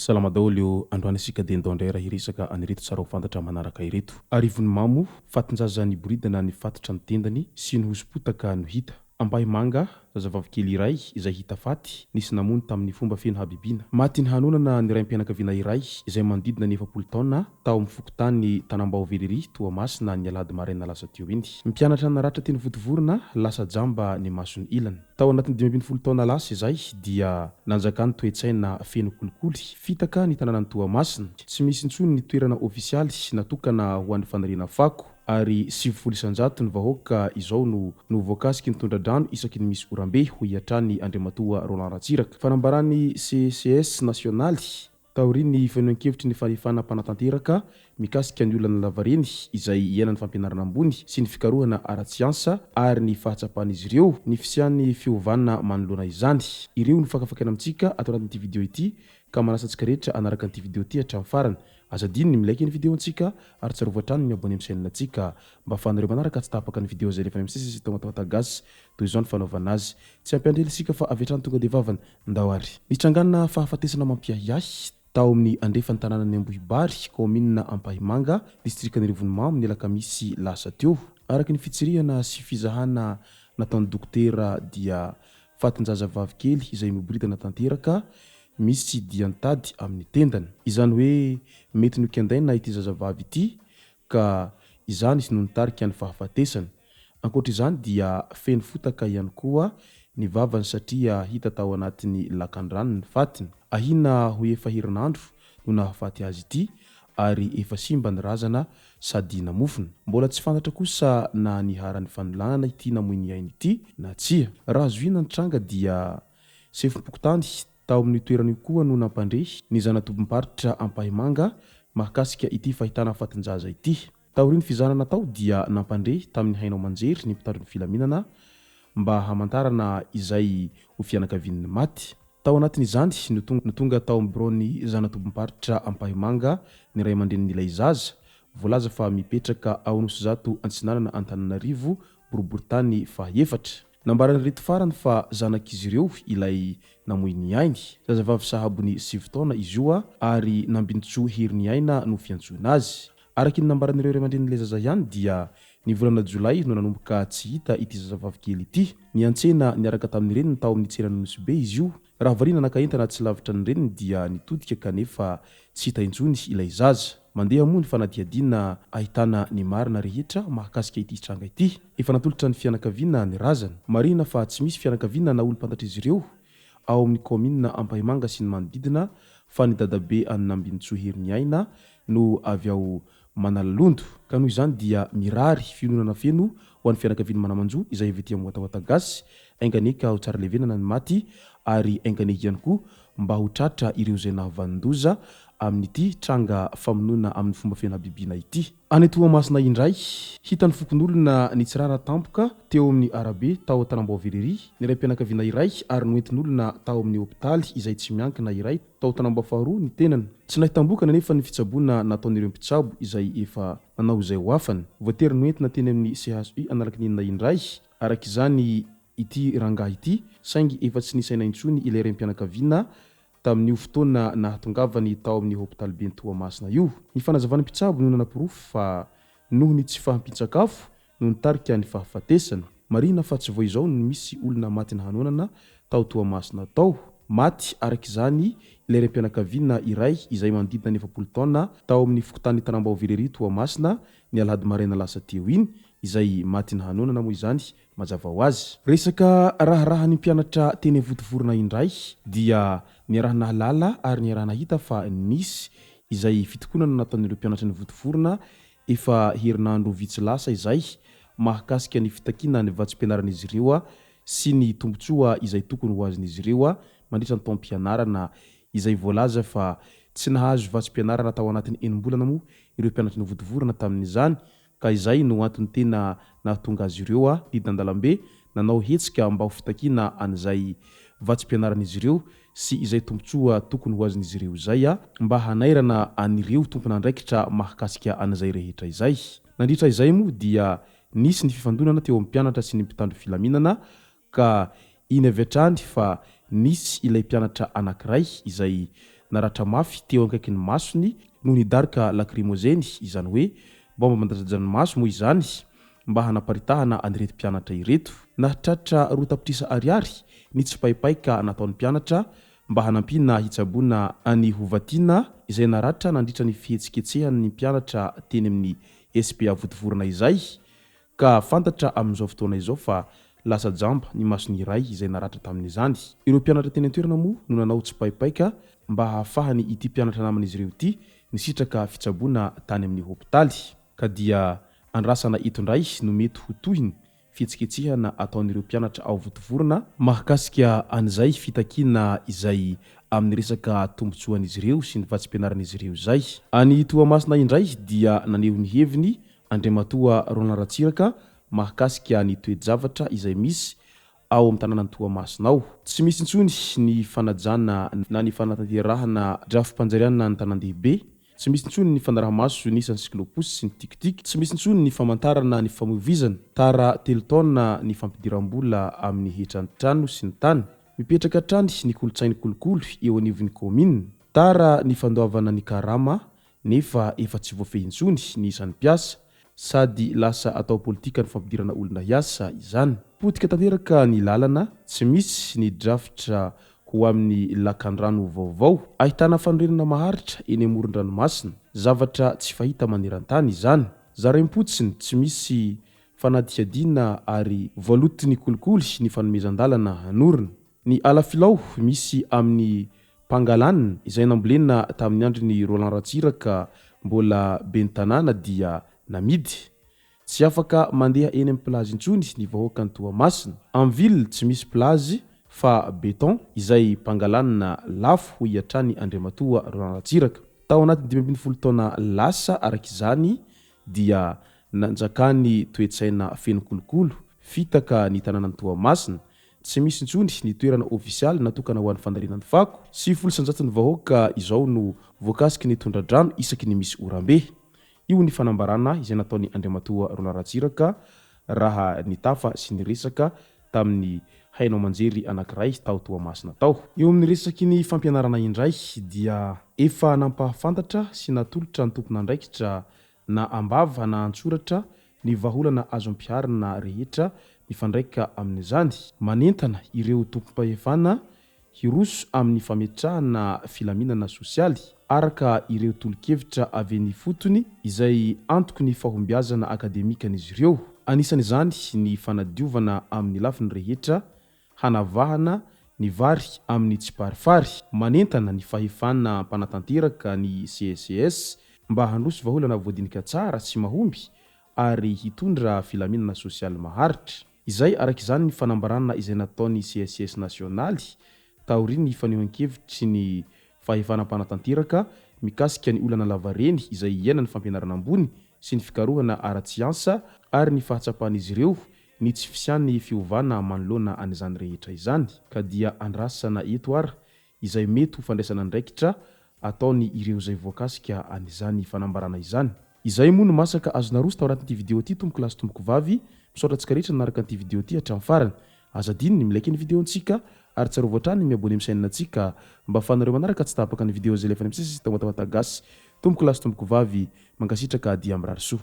Salama daholo ô, androany isika dia ndao indray raha hiresaka an'ireto tsara ho fantatra manaraka ireto. Arivonimamo, fatin-jaza niboridana nifatitra ny tendany sy nihoso-potaka no hita. Ampahimanga, zazavavikely iray izay hita faty, nisy namono tamin'ny fomba feno habibiana. Maty nihanonana ny raim-pianakaviana iray izay manodidina ny 40 taona tao amin'ny fokontany Tanambao Velery, Toamasina, ny alahady maraina lasa teo iny. Mpianatra naratra teny Vontovorona, lasa jamba ny masony ilany. Tao anatin'ny 15 taona lasa izay dia nanjakan'ny toe-tsaina feno kolikoly, fitaka ny tanànan'i Toamasina. Tsy misy intsony ny toerana ofisialy natokana ho an'ny fanariana fako. ary 90% ny vahoaka izao no no voakasiky ny tondra-drano isaky ny misy oram-be, hoy hatrany Andriamatoa Roland Ratsiraka. Fanambaran'ny CCS nasionaly taorian'ny fenoin-kevitry ny fahefana mpanatanteraka mikasika ny olana lavareny izay iainan'ny fampianarana ambony sy ny fikarohana ara-tsiansa ary ny fahatsapan'izy ireo ny fisian'ny fiovana manoloana izany. Ireo no fakafakaina amintsika ato anatin'ity video ity ka manasa antsika rehetra hanaraka an'ity video ity hatramin'ny farany. Aza adino ny mi-like ny video-ntsika ary tsarovy hatrany ny mi-abonner amin'ny chaîne-ntsika mba afahanareo manaraka tsy tapaka ny video izay alefanay misesy eto Tamatave Gasy. Toy izao ny fanaovana azy. Tsy hampiandry ela isika fa avy hatrany tonga dia vavany. Ndao ary. Nitrangana fahafatesana mampiahiahy tao amin'ny andrefan'ny tanànan'i Ambohibary, kaominina Ampahimanga, distrikan'Arivonimamo ny alakamisy lasa teo. Araka ny fitsirihana sy fizahana nataon'ny dokotera dia fatin-jazavavy kely izay miboridana tanteraka misy dian-tady amin'ny tendany. Izany hoe mety nokendaina ity zazavavy ity ka izany no nitarika ny fahafatesany. Ankoatra izany dia feno fotaka ihany koa ny vavany satria hita tao anatin'ny lakan-drano ny fatiny. Ahiana ho efa herinandro no nahafaty azy ity ary efa simba ny razana sady namofona. Mbola tsy fantatra kosa na niharan'ny fanolanana ity namoy ny ainy ity na tsia. Raha zohiana ny tranga dia sefom-pokontany tao amin'io toerana io koa no nampandre ny zana-tobim-paritra Ampahimanga mahakasika ity fahitana fatin-jaza ity. Taorian'ny fizahana natao dia nampandre tamin'ny haino aman-jery ny mpitandro ny filaminana mba hamantarana izay ho fianakavian'ny maty. Tao anatin'izany no no tonga tao amin'ny biraon'ny zana-tobim-paritra Ampahimanga ny ray aman-drenin'ilay zaza, voalaza fa mipetraka ao Anosizato Antsinanana Antananarivo, boriborintany fahaefatra. Nambaran'ireto farany fa zanak'izy ireo ilay namoy ny ainy. Zazavavy sahabo ny sivy taona izy io ary Nambinintsoa Heriniaina no fiantsoana azy. Araka ny nambaran'ireo ray aman-drenin'ilay zaza ihany dia ny volana jolay no nanomboka tsy hita ity zazavavy kely ity. Niantsena niaraka tamin'ny reniny tao amin'ny tsenan'Anosibe izy io. Raha variana naka entana tsy lavitra ny reniny dia nitodika kanefa tsy hita intsony ilay zaza. Mandeha moa ny fanadihadiana ahitana ny marina rehetra mahakasika ity tranga ity. Efa natolotra ny fianakaviana ny razana. Marihina fa tsy misy fianakaviana na olom-pantatr'izy ireo ao amin'ny kaominina Ampahimanga sy ny manodidina fa ny dadabe an'i Nambinintsoa Heriniaina no avy ao Manalalondo. Ka noho izany dia mirary fiononana feno ho an'ny fianakavian'ny manamanjo izay avy ety amin'ny Watawata Gasy, enga anie ka ho tsara levenana ny maty ary enga anie ihany koa mba ho tratra ireo izay nahavanon-doza amin'ity tranga famonoana amin'ny fomba feno habibiana ity. Any Toamasina indray, hitan'ny fokonolona nitsirara tampoka teo amin'ny arabe tao Tanambao Velery ny raim-pianakaviana iray ary noentin'olona tao amin'ny hopitaly izay tsy miankina iray tao Tanambao faharoa ny tenany. Tsy nahitam-bokany anefa ny fitsaboana nataon'ireo mpitsabo izay efa nanao izay ho afany. Voatery noentina teny amin'ny CHU Analankininina indray araka izany ity rangahy ity saingy efa tsy nisaina intsony ilay raim-pianakaviana tamin'io fotoana nahatongavany tao amin'ny hopitaliben'i Toamasina io. Ny fanazavan'ny mpitsabo no nanaporofo fa noho ny tsy fahampian-tsakafo no nitarika ny fahafatesana. Marihina fa tsy vao izao no misy olona maty nahanoanana tao Toamasina tao. Maty, araka izany, ilay raim-pianakaviana iray izay manodidina ny 40 taona tao amin'ny fokontany Tanambao Villerie Toamasina ny alahady maraina lasa teo iny, izay maty nahanoanana moa izany mazava ho azy. Resaka raharahan'ny mpianatra teny Vontovorona indray dia niaraha-nahalala ary niaraha-nahita fa nisy izay fitokonana nataon'ireo mpianatry ny Vontovorona Efa herinandro vitsy lasa izay mahakasika ny fitakiana ny vatsim-pianaran'izy ireo sy ny tombontsoa izay tokony ho azon'izy ireo mandritra ny taom-pianarana izay voalaza fa Tsy nahazo vatsim-pianarana tao anatin'ny enim-bolana moa ireo mpianatry ny Vontovorona tamin'izany ka izay no antony tena nahatonga azy ireo nidina an-dalambe nanao hetsika mba ho fitakiana an'izay vatsim-pianaran'izy ireo sy izay tombontsoa tokony ho azon'izy ireo izay mba hanairana an'ireo tompon'andraikitra mahakasika an'izay rehetra izay. Nandritra izay moa dia nisy ny fifandonana teo amin'ny mpianatra sy ny mpitandro filaminana ka iny avy hatrany fa nisy ilay mpianatra anankiray izay naratra mafy teo akaikin'ny masony noho ny daroka lakrimozeny, izany hoe baomba mandatsa-dranomaso moa izany, mba hanaparitahana an'ireto mpianatra ireto. Nahatratra 2 tapitrisa ariary ny tsipaipaika nataon'ny mpianatra mba hanampiana hitsaboana an'i Hovatiana izay naratra nandritra ny fihetsiketsehan'ny mpianatra teny amin'ny SPA Vontovorona izay ka fantatra amin'izao fotoana izao fa lasa jamba ny masony iray izay naratra tamin'izany. Ireo mpianatra teny an-toerana moa no nanao tsipaipaika mba hahafahany ity mpianatra naman'izy ireo ity nisitraka fitsaboana tany amin'ny hopitaly. Ka dia andrasana eto indray no mety ho tohiny fihetsiketsehana ataon'ireo mpianatra ao Vontovorona mahakasika an'izay fitakiana izay amin'ny resaka tombontsoan'izy ireo sy ny vatsim-pianaran'izy ireo izay. Any Toamasina indray dia naneho ny heviny Andriamatoa Roland Ratsiraka mahakasika ny toe-javatra izay misy ao amin'ny tanànan'i Toamasina ao. Tsy misy intsony ny fanajana na ny fanatanterahana drafi-panjariana ny tanàn-dehibe, tsy misy intsony ny fanaraha-maso ny isan'ny cyclo-pousse sy ny tik-tik, tsy misy intsony ny famantarana ny famoivoizana, tara telo taona ny fampidiram-bola amin'ny hetran-trano sy ny tany, mipetraka hatrany ny kolontsain'ny kolikoly eo anivon'ny kaominina, tara ny fandoavana ny karama nefa efa tsy voafehy intsony ny isan'ny mpiasa, sady lasa atao politika ny fampidirana olona hiasa izany. Potika tanteraka ny lalana, tsy misy ny drafitra ho amin'ny lakandrano vaovao, ahitana fanorenana maharitra eny amoron-dranomasina, zavatra tsy fahita maneran-tany izany. Zaraim-potsiny, tsy misy fanadihadiana ary voaloton'ny kolikoly ny fanomezan-dalana hanorina. Ny ala filao misy amin'ny Pangalane izay nambolena tamin'ny andron'i Roland Ratsiraka mbola ben'ny tanàna dia namidy. Tsy afaka mandeha eny amin'ny plage intsony ny vahoakan'i Toamasina. En ville tsy misy plage fa béton izay Pangalane lafo hoy hatrany Andriamatoa Roland Ratsiraka. Tao anatin'ny 15 taona lasa araka izany dia nanjakany toe-tsaina feno kolokolo, fitaka ny tanànan'i Toamasina. Tsy misy intsony ny toerana ofisialy natokana ho an'ny fanariana ny fako. 90% ny vahoaka izao no voakasiky ny tondra-drano isaky ny misy oram-be. Io ny fanambarana izay nataon'i Andriamatoa Roland Ratsiraka raha nitafa sy niresaka tamin'ny haino aman-jery anankiray tao Toamasina tao. Eo amin'ny resaky ny fampianarana indray dia efa nampahafantatra sy natolotra ny tompon'andraikitra na am-bava na an-tsoratra ny vahaolana azo ampiharina rehetra mifandraika amin'izany. Manentana ireo tompom-pahefana hiroso amin'ny fametrahana filaminana sosialy, araka ireo tolo-kevitra avy eny ifotony izay antoky ny fahombiazana akademikan'izy ireo. Anisan'izany ny fanadiovana amin'ny lafiny rehetra hanavahana ny vary amin'ny tsiparifary. Manentana ny fahefana mpanatanteraka ny CSCS mba handroso vahaolana voadinika tsara sy mahomby ary hitondra filaminana sosialy maharitra. Izay araka izany ny fanambarana izay nataon'ny CSCS nasionaly taorian'ny fanehoan-kevitry ny fahefana mpanatanteraka mikasika ny olana lavareny izay iainan'ny fampianarana ambony sy ny fikarohana ara-tsiansa ary ny fahatsapan'izy ireo ny tsy fisian'ny fiovana manoloana an'izany rehetra izany ka dia andrasana eto ary izay mety ho fandraisana andraikitra ataony ireo izay voakasika an'izany fanambarana izany. Izay moa no masaka azo naroso tao anatin'ity video ity tompoko lahy sy tompoko vavy, misaotra antsika rehetra nanaraka an'ity video ity hatramin'ny farany. Aza adino ny mi-like ny video ntsika ary tsarovy hatrany ny mi-abonner amin'ny chaîne ntsika mba afahanareo manaraka tsy tapaka ny video izay alefanay misesy eto Tamatave Gasy. Tompoko lahy sy tompoko vavy, mankasitraka dia mirary soa.